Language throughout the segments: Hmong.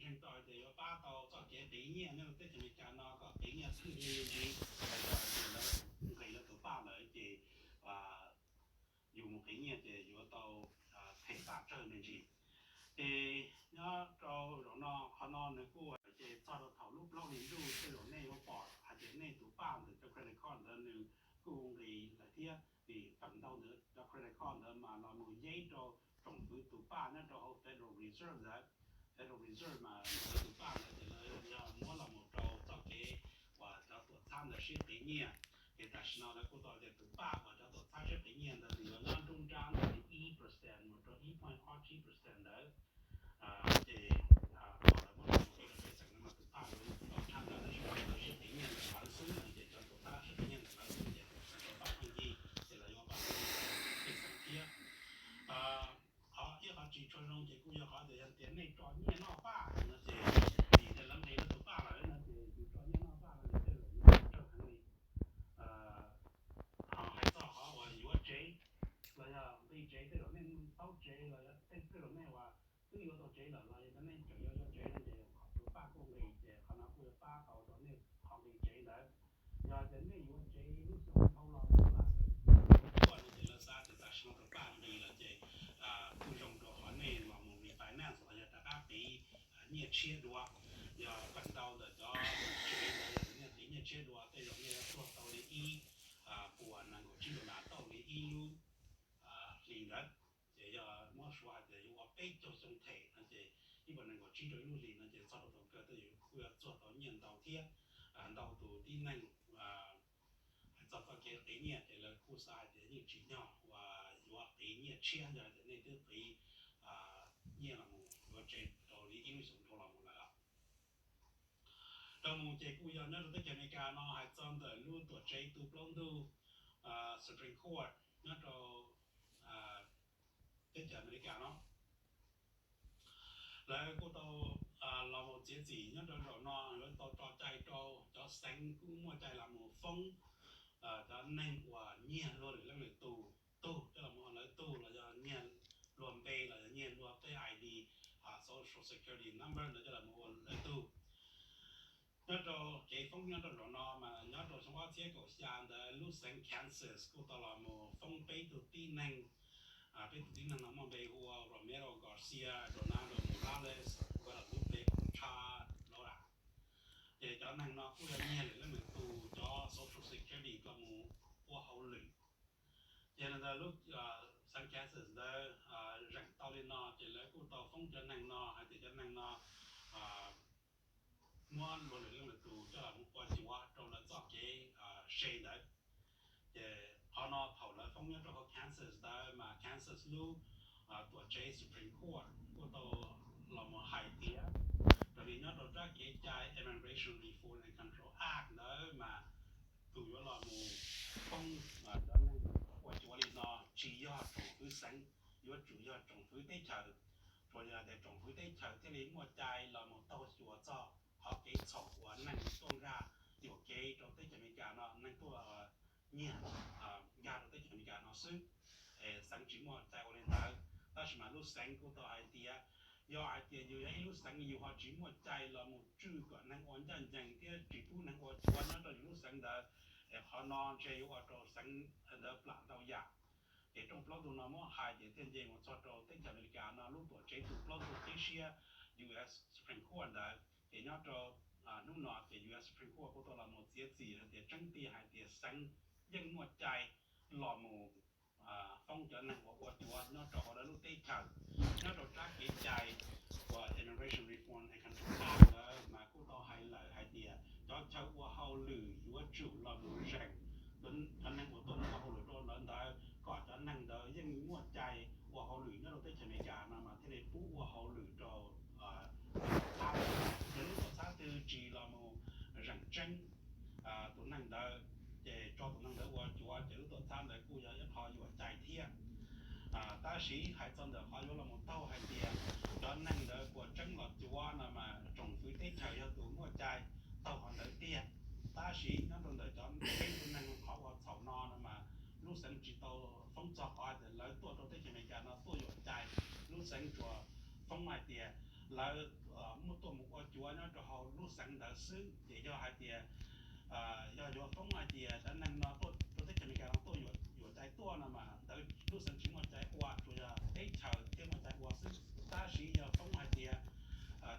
Ntseeg tau tias yuav pab tau txoj kev qiv nyiaj nyob rau teb chaws Amelikas no kom qiv nyiaj txhij li ntsis, hais txog tias lawv nqis lawv tus paj lawm ces yus mus qiv nyiaj ces yuav tau them paj tsawg me ntsis. Ces nyob rau zaum no qhov no nws kuj ces txog rau thaum lub plaub hlis ntuj tej zaum nej yuav pom hais tias nej tus paj ntawm cov credit card ntawd nws kuj nqis lawm thiab, vim feem ntau ntawd cov credit card ntawd mas los mus yeb rau tsoom fwv tus paj nyob rau hauv Federal Reserve ntawd. Federal Reserve mas lawv tus paj ntawd ces lawv yog muab los mus rau txoj kev uas cov tuam txhab ntawd sib qiv nyiaj. Ces tam sim no lawv kuj tau tias tus paj uas cov tuam txhab sib qiv nyiaj ntawd nws yuav nyob nruab nrab ntawm li ib percent mus rau ib point ob tsib percent ntawd. Ces thaum lawv muab los mus qiv rau pej xeem no mas tus paj yuav tau tshaj ntawd, tab sis lawv sib qiv nyiaj ntawm lawv xwb no ces cov tuam txhab sib qiv nyiaj ntawm lawv xwb ces lawv tau paj pheej yig ces lawv yuav paj pheej yig rau pej xeem thiab. Qhov ib qhov tsis tshua zoo ces kuj yog qhov tias yog tias nej tso nyiaj noj paj no ces vim tias lawv nqis lawv tus paj lawm no ces yus tso nyiaj noj paj no ces tej zaum yuav tsawg heev li. Ho hais txog qhov uas yuav tsev los yog nqis tsev, tej zaum nej paub tsev los yog tej zaum nej uas twb yuav tau tsev lawm los yog nej tseem yuav yuav tsev no ces tus paj kuj nqis ces qhov no kuj yuav pab tau rau nej qhov nqis tsev ntawd. Yog tias nej yuav tsev lub xyoo dhau los mus lawm, no ces lawv xav tias tam sim no tus paj nqis lawm ces kuj zoo rau qhov nej los mus refinance los yog rov qab qiv nyiaj tshiab dua. Yog feem ntau ntawm cov tsev ntawd yog tias nej qiv nyiaj tshiab dua tej zaum nej yuav tuag tau li ib puas nees nkaum tsib dollar tauj li ib lub hlis ntawd. Ces yog muab suav hais tias yuav ua peb caug xyoo them no ces ib puas nees nkaum tsib rau ib lub hlis no ces txog rau thaum kawg tej zaum kuj yuav txuag tau nyiaj ntau thiab. Ntau tus tib neeg hais txog txoj kev qiv nyiaj ces lawv kuj xav hais tias yeej tsim nyog uas yuav qiv nyiaj tshiab yog tias nej twb qiv nyiaj los mus yuav tsev rau li ib lub xyoo dhau los mus lawm. Rau mus ces kuj yog nyob rau teb chaws Amelikas no hais txog ntawm lub tuam tsev tu plaub ntug Supreme Court nyob rau teb chaws Amelikas no, lawv kuj tau los mus txiav txim nyob rau zaum no lawv tau tso cai rau cov xeev kuj muaj cai los mus foob cov neeg uas nyiag luag lwm leej lwm tus tug coj los mus ua lawv tug los yog nyiag luag npe los yog nyiag luag tej I D, Social Security number ntawd coj los mus ua lawv tug. Nyob rau kev foob nyob rau zaum no mas nyob rau xyoo ob txhiab kaum xya ntawd lub xeev Kansas kuj tau los mus foob peb tug tib neeg, peb tug tib neeg no muaj npe hu ua Romero Garcia, Rolando Morales, Guadalupe Concha Lora. Ces cov neeg no kuj yog nyiag lwm leej lwm tus cov Social Security los mus ua hauj lwm. Ces ntawd lub xeev Kansas ntawd zeem tau li no ces lawv kuj tau foob cov neeg no hais tias cov neeg no muab luag lwm leej lwm tus coj los mus ua cuav rau lawv txoj kev se ntawd. Ces qhov no thaum lawv foob nyob rau hauv Kansas ntawd mas Kansas lub tuam tsev Supreme Court kuj tau los mus hais tias raws li nyob rau rab kev cai Immigration Reform and Control Act ntawd mas tus yuav los mus foob cov neeg ua cuav li no tsis yog tsoom fwv xeev, yuav tsum yog tsoom fwv teb chaws. Tsuas yog tias tsoom fwv teb chaws thiaj li muaj cai los mus taug xyuas txog qhov kev txhaum uas neeg tuaj nkag yuam kev rau teb chaws Amelikas no, neeg tuaj nyiag nkag rau teb chaws Amelikas no xwb. Xeev tsis muaj cai ua li ntawd, tab sis mas lub xeev kuj tau hais tias yog hais tias yus yog ib lub xeev yus ho tsis muaj cai los mus tswj kom neeg ua ncaj ncees thiab tsis pub neeg ua cuav nyob rau yus lub xeev ntawd, es qhov no ntshe yuav ua rau xeev ntawd plam ntau yam. Ces rooj plaub ntug no muab hais ces thiaj nce mus txog rau teb chaws Amelikas no lub tuam tsev tu plaub ntug qib siab U S Supreme Court ntawd. Ces nyob rau hnub no ces U S Supreme Court kuj tau los mus txiav txim hais tias tseeb tiag hais tias xeev yeej muaj cai los mus foob cov neeg uas ua cuav nyob rau hauv lawv lub teb chaws. Nyob rau rab kev cai uas Immigration Reform and Control Act ntawd mas kuj tau hais lawm hais tias cov chaw ua hauj lwm yuav tsum los mus zeem cov neeg uas tuaj mus ua hauj lwm rau lawv ntawd kom cov neeg ntawd yeej muaj cai ua hauj lwm nyob rau teb chaws Amelikas no mas thiaj li pub ua hauj lwm rau tuam txhab. Yog lub tuam txhab twg tsis los mus zeem tseeb tus neeg ntawd ces tso tus neeg ntawd ua cuav ces lub tuam txhab ntawd kuj yog ib qho yuam cai thiab. Tab sis hais txog ntawm qhov yuav los mus taug hais tias cov neeg ntawd puas tseeb los cuav no mas tsoom fwv teb chaws yog tus muaj cai taug qhov ntawd tiag. Tab sis nyob rau ntawm cov peb tug neeg qhov ua txhaum no no mas lub xeev tsis tau foob txog qhov hais tias lawv tuaj rau teb chaws Amelikas no tuaj yuam cai. Lub xeev tsuas foob hais tias lawv muaj tuaj mus ua cuav nyob rau hauv lub xeev ntawd xwb. Ces yog hais tias, yog yuav foob hais tias cov neeg no tuaj rau teb chaws Amelikas no tuaj yuam cai tuaj no mas ntawd lub xeev tsis muaj cai ua, tsuas yog teb chaws thiaj muaj cai ua xwb. Tab sis yog foob hais tias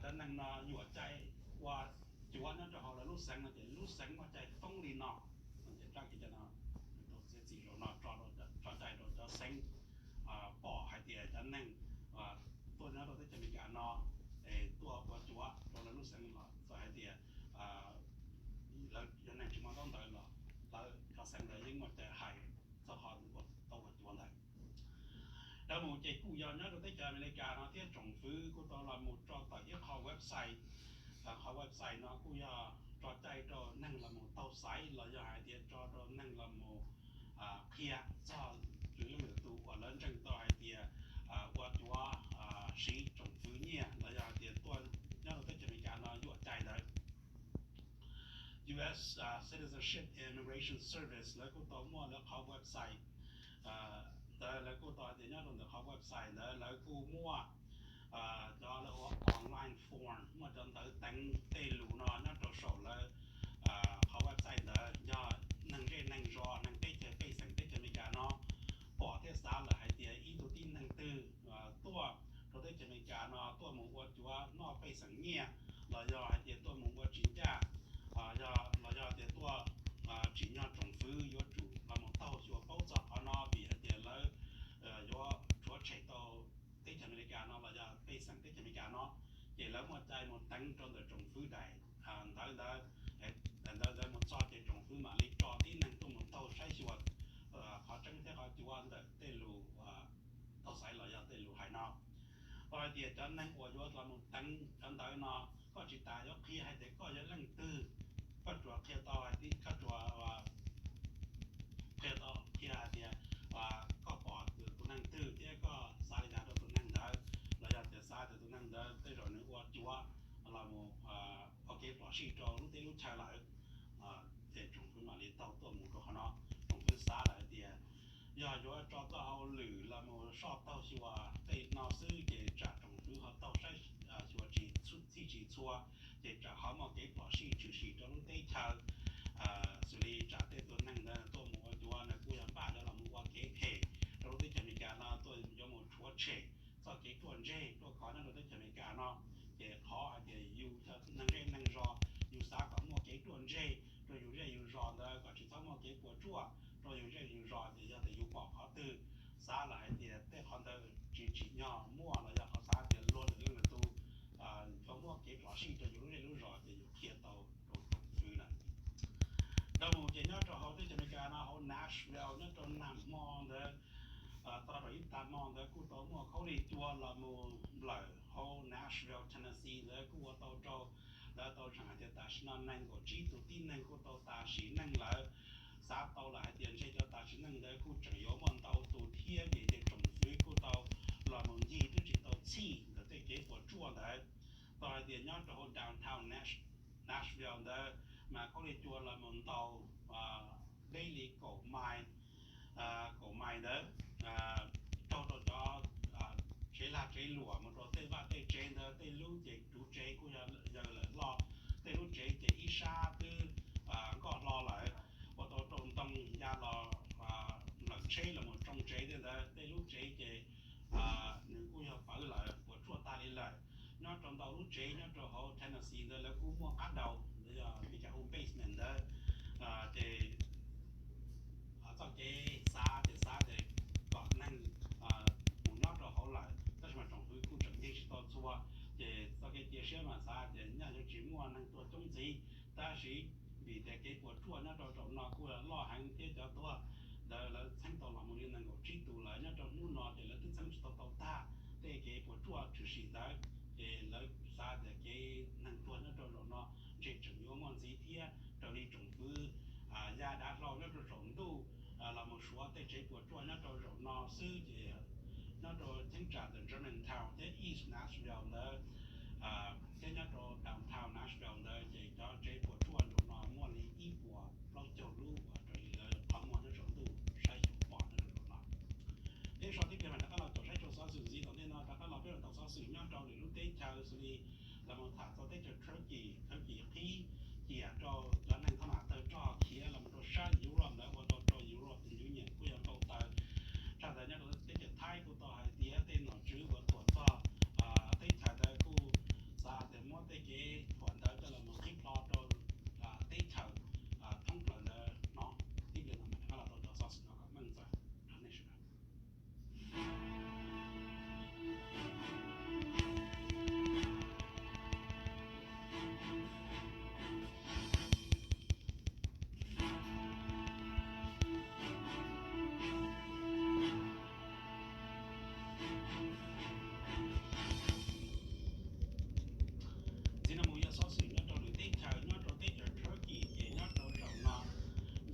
cov neeg no yuam cai ua cuav nyob rau hauv lawv lub xeev no ces lub xeev muaj cai foob li no. Ces rab kev cai no, txiav txim zaum no tso cai rau cov xeev pom hais tias cov neeg tuaj nyob rau teb chaws Amelikas no es tuaj ua cuav rau lawv lub xeev los txawm hais tias lawv cov neeg tsis muaj ntaub ntawv los lawv cov xeev ntawd yeej muaj cai hais txog qhov ua tau ua cuav ntawd. Dhau mus ces kuj yog nyob rau teb chaws Amelikas no thiab tsoom fwv kuj tau los mus tso tawm ib qho website. Qhov website no kuj yog tso cai rau neeg los mus taug xaiv los yog hais tias tso rau neeg los mus qhia txog lwm leej lwm tus uas lawv ntseeg tau hais tias ua cuav siv tsoom fwv nyiaj los yog hais tias tuaj nyob rau teb chaws Amelikas no yuam cai ntawd. U S Citizenship and Immigration Service lawv kuj tau muaj lawv qhov website ntawd, lawv kuj tau hais tias nyob rau ntawm qhov website ntawd lawv kuj muaj cov lawv ua online form, muaj cov ntawv teev tej lus no nyob rau saum lawv qhov website ntawd. Yog neeg zej neeg zos, neeg teb chaws pej xeem teb chaws Amelikas no pom thiab xav lawm hais tias ib tug tib neeg twg tuaj rau teb chaws Amelikas no tuaj mus ua cuav noj pej xeem nyiaj, los yog hais tias tuaj mus ua tsis ncaj, los yog tias tuaj tsim nyog tsoom fwv yuav tsum los mus taug xyuas paub txog qhov no vim hais tias lawv yuav tshuav tshem tau teb chaws Amelikas no los yog pej xeem teb chaws Amelikas no. Ces lawv muaj cai mus teev rau ntawm tsoom fwv daim ntawv ntawd, daim ntawv ntawd mus txog ces tsoom fwv mam li tso tib neeg tuaj mus taug saib xyuas qhov tseeb thiab qhov cuav ntawm tej lus taug xaiv los yog tej lus hais no. Tau hais tias cov neeg uas yuav los mus teev cov ntawv no, koj tsis tas yuav qhia hais tias koj yog leej twg, koj tsuas qhia tau hais tias, koj tsuas qhia tau, qhia hais tias koj pom tus neeg twg thiab koj xav li cas rau tus neeg ntawd, los yog tias xav tias tus neeg ntawd tej zaum nws ua cuav los mus ua kev phom sij rau lub teb lub chaw lawm. Ces tsoom fwv mam li taug tuaj mus rau qhov no. Tsoom fwv xav lawm hais tias yog yuav tso txoj hauj lwm los mus soj taug xyuas tej no xwb ces tsam tsoom fwv ho taug saib xyuas tsis txhij tsis txhua, ces tsam ho muaj kev phom sij tshwm sim rau lub teb chaws. Xws li tsam tej tus neeg ntawd tuaj mus ua cuav ntawd kuj yog npaj yuav los mus ua kev phem rau lub teb chaws Amelikas no, tuaj yuav mus rhuav tshem txoj kev ruaj ntseg ruaj khov nyob rau teb chaws Amelikas no. Ces qhov hais tias yus neeg zej neeg zos yus xav kom muaj kev ruaj ntseg rau yus zej yus zos ntawd kom tsis txhob muaj kev puas tsuaj rau yus zej yus zos ces yog tias yus pom qhov twg xav lawm hais tias tej qhov ntawd tsis tsim nyog muaj los yog qhov xav tias luag lwm leej lwm tus yuav muaj kev phom sij rau yus lub zej lub zos ces yus qhia tau rau tsoom fwv lawm. Dhau mus ces nyob rau hauv teb chaws Amelikas no hauv Nashville nyob rau nag hmo ntawd, tau rau ib tag hmo ntawd kuj tau muaj khaub lig cua los mus nplawm hauv Nashville, Tennessee ntawd kuj ua tau rau lawv tau tseem hais tias tam sim no nees nkaum tsib tus tib neeg kuj tau tas sim neej lawm. Xav tau lawm hais tias ntshe cov tas sim neej ntawd kuj tseem yuav muaj ntau tus thiab vim tias tsoom fwv kuj tau los mus ncig twb tsis tau txhij ntawm tej kev puas tsuaj ntawd. Tau hais tias nyob rau hauv downtown Nashville ntawd mas khaub lig cua los mus ntaus deb li kaum mais, kaum mais ntawd, raug rau cov tsev lag tsev luam mus rau tej vaj tej tsev ntawd, tej lub ces ruv tsev kuj yog yawg lawm loj, tej lub tsev ces ib sab twb nkoj hlo lawm, ua tau rau ntoo ya los nplawm tsheb los mus tsoo tsev tej ntawd, tej lub tsev ces nws kuj yog pawv lawm puas tsuaj tag li lawm. Nyob rau ntau lub tsev nyob rau hauv Tennessee ntawd lawv kuj muaj qab daus, yog li cas hu basement ntawd, ces txoj kev xav ces xav ces kom neeg mus nyob rau hauv lawm, tab sis mas tsoom fwv kuj tseem nce tsis tau txhua, ces txoj kev cia siab mas xav tias nyaj yuav tsis muaj neeg tuaj coob ntxiv, tab sis vim tias kev puas tsuaj nyob rau zaum no kuj loj heev thiab cov tuag ntawd lawv txheeb tau los mus li nees nkaum tsib tus lawm nyob rau hnub no ces lawv twb txheeb tsis tau tau tag tej kev puas tsuaj tshwm sim ntawd, ces lawv xav tias kev neeg tuag nyob rau zaum no ntshe tseem yuav muaj ntxiv thiab raws li tsoom fwv ya dav hlau nyob rau saum ntuj los mus suav tej tsev puas tsuaj nyob rau zaum no xwb ces nyob rau cheeb tsam ntawm Germantown thiab East Nashville ntawd thiab nyob rau downtown Nashville ntawd ces cov tsev puas tsuaj zaum no muaj li ib puas plaub caug lub uas raws li lawv qhov muag nyob saum ntuj saib xyuas pom nyob rau zaum no. Peb so tib pliag mas rov qab los caum saib rau xov xwm ntxiv tom ntej no, rov qab los peb los taug xov xwm nyob rau lwm lub teb chaws xws li teb chaws Turkey, Turkey qhib ciam rau cov neeg thoj nam tawg rog khiav los mus rau sab Europe ntawd, ua rau rau Europe tus ncuv nyiam kuj yog npau taws. Tshaj ntawd nyob rau teb chaws Thaib kuj tau hais tias tej nom tswv uas tuam txog teb chaws ntawd kuj xav tias muab tej kev thuam ntawd coj los mus qhib plho rau teb chaws thoob plaws ntawd no. Tib pliag no mas rov qab los tau cov xov xwm no kom meej txog rau nej sawv daws. Ntxiv no mus yog xov xwm nyob rau lwm teb chaws, nyob rau teb chaws Turkey ces nyob rau zaum no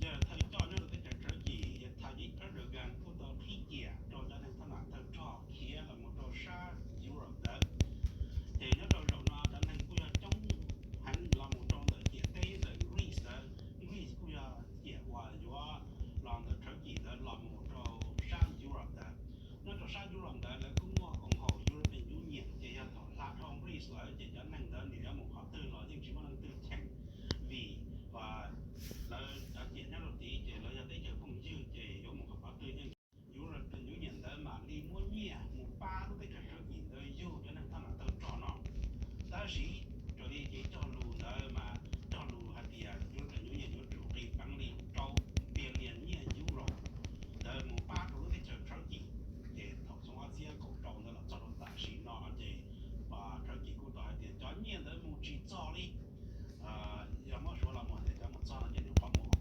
yog thawj coj nyob rau teb chaws Turkey yog Tayyip Erdogan kuj tau qhib ciam rau cov neeg thoj nam tawg rog khiav los mus rau sab Europe ntawd. Ces nyob rau zaum no cov neeg kuj yog coob heev los mus rau ntawm ciam teb ntawm Greece ntawd. Greece kuj yog ciam uas yuav los ntawm Turkey ntawd los mus rau sab Europe ntawd. Nyob rau sab Europe ntawd lawv kuj muaj koom haum European Union ces yog thaum hla dhau Greece lawm ces cov neeg ntawd nws yuav mus qhov twg los yeej tsis muaj leej twg cheem, vim lawv cov ciam nyob rau tid ces lawv yog teb chaws phooj ywg ces yuav mus qhov twg yeej European Union ntawd mam li muab nyiaj mus pab lub teb chaws Turkey ntawd yug cov neeg thoj nam tawg rog no. Tab sis raws li kev cog lus ntawd mas cog lus hais tias European Union yuav tsum nqis peev li rau billion nyiaj Europe ntawd mus pab rau lub teb chaws Turkey. Ces thaum xyoo ob txhiab kaum rau ntawd los txog rau tam sim no ces Turkey kuj tau hais tias cov nyiaj ntawd mus tsis txog li. Yog muab suav los mus hais tias cov mus txog no ces nws qhov muag.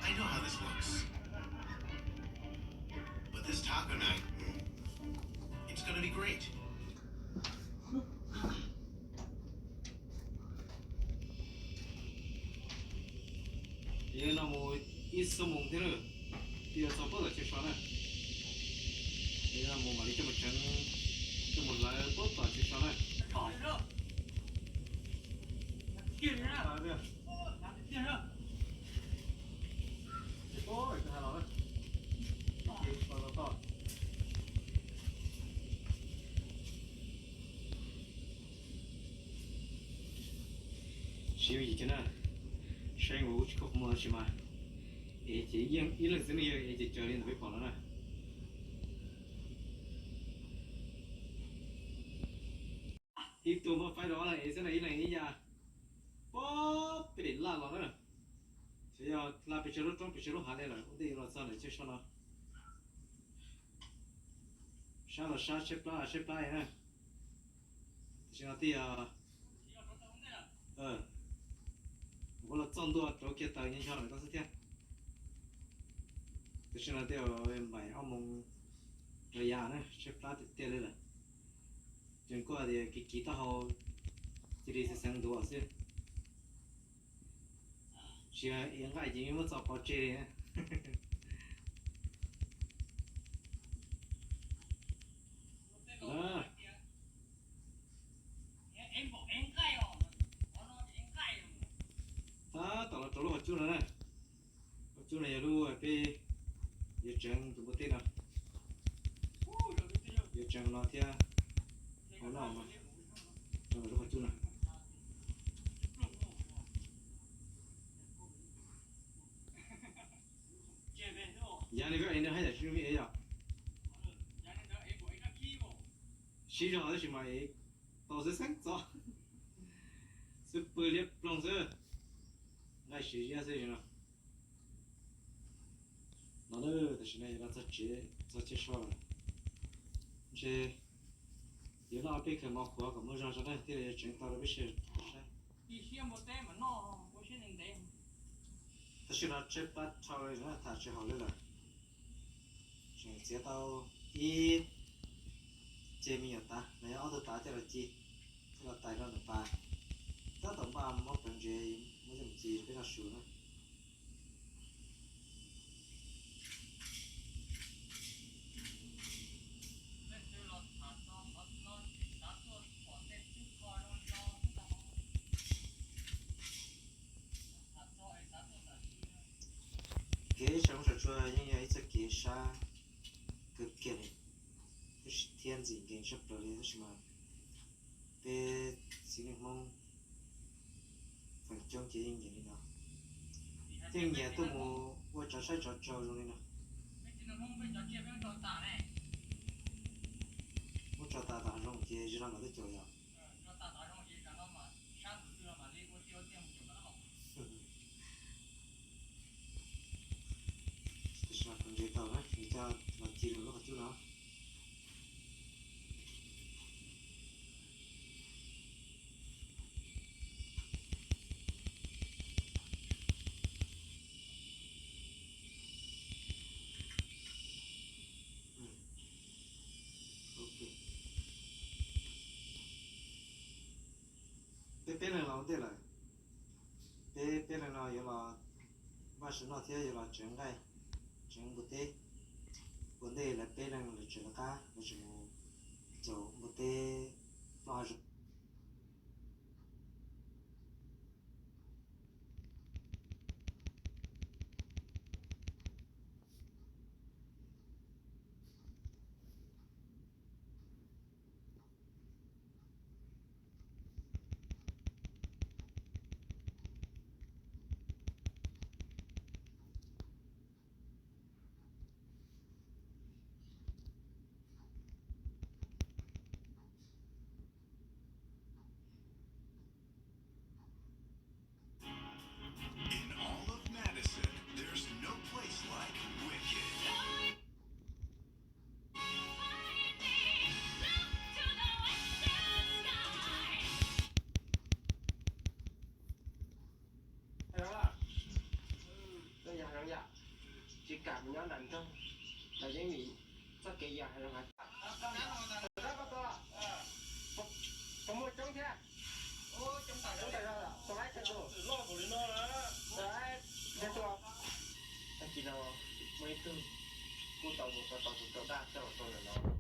I know how this looks, but this taco night, it's gonna be great. Yog no mus ib xuab moos thiab na, twb yuav txog pab tom chaw so na. Yog no mus mam li coj mus tseev, coj mus hlawv pab tom chaw so na. Siv yim kiag na, saib ua tsis koj qhov muag tsis mas, es ces yeej ib leeg xwb ne, yog es ces caw li ntawm peb pom no na. Ib tug npaj faib rau ob leeg es xwb na, ib leeg ib yam. Pob pem laj los na, ces yog hla pes tsawg lub roob pes tsawg lub hav li lawm ua ntej yuav los txog ntawm chaw so no. Sab los sab, tshaib plab los tshaib plab na. Tam sim no twb yog, kuv los txoj ntua rauv kiag taws nyob ncho lawm tau xwb thiab. Tam sim no twb yog npaim ob moos rau yav na, tshaib plab tiag tiag li lawm. Ces kuj tias kiv kiv taub hau cia li xeev xeev ntuav xwb. Tsis ev nqaij ces yeej muab txo pov tseg li. Tab tom los rau lub qhov cub no na. Qhov cub no yog lub peb yuav tseev tus npua teb no. Yuav tseev no thiab, hauv no, lub qhov cub no. Yav li koj ev no haj yam tsis zoo li ev yom. Siv zog tab sis mas ev tau xwb xeeb txo, xwb pw liab ploog xwb. Nqaij siv ziab xwb no. No na, tam sim no yuav los txog tsev, txog tsev so lawm. Ntshe yuav noj peb khaws mov qhuav kom muaj zog tso na, thiaj li yuav tseev tau rau peb sawv daws saib. Tam sim no tshaib plab dhau li na, tham tsis haum li lawm. Tseem txiav tau ib ce me nyuam tav, no yog ob tug tav coj los ci, coj los tais rau nram pas. Tab tom npaj muab plawv ntsev, muab coj mus ci peb noj su na. Kev ib tsoom sawv daws yeej yog ib txoj kev sab kawg kiag li, tab sis thiab ntxim nkees tshaj plaws li, tab sis mas peb txiv neej Hmoob feem coob ces yeej nyiam li no, yeej nyiam tuaj mus ua tsov saib tsov rau zoo li no. Muab tso tas tom hav zoov ces zaum no mam tuaj caum yom. Tam sim no kuv ntsev tau na, nws coj los ci rau lub qhov cub no. Peb peb leeg los ua ntej lawm. Peb peb leeg no yuav los npaj sawv noj thiab yuav los tseev nqaij, tseev npua teb. Ua ntej lawv peb leeg lawv tseem lawv qab, lawv tseem mus caum npua teb ploj hav zoov. In all of Madison, there's no place like Wicked. Tsis kam mus nyob nram nroog, los yeej vim txoj kev yam hais zoo hav. Puas muaj coob thiab? Coob tas zog, tau laib thiab tus. Tau laib thiab tus. Tag kis no muaj ib tug kuj tau mus tau tau tus tau daj coj los rau ntawm no.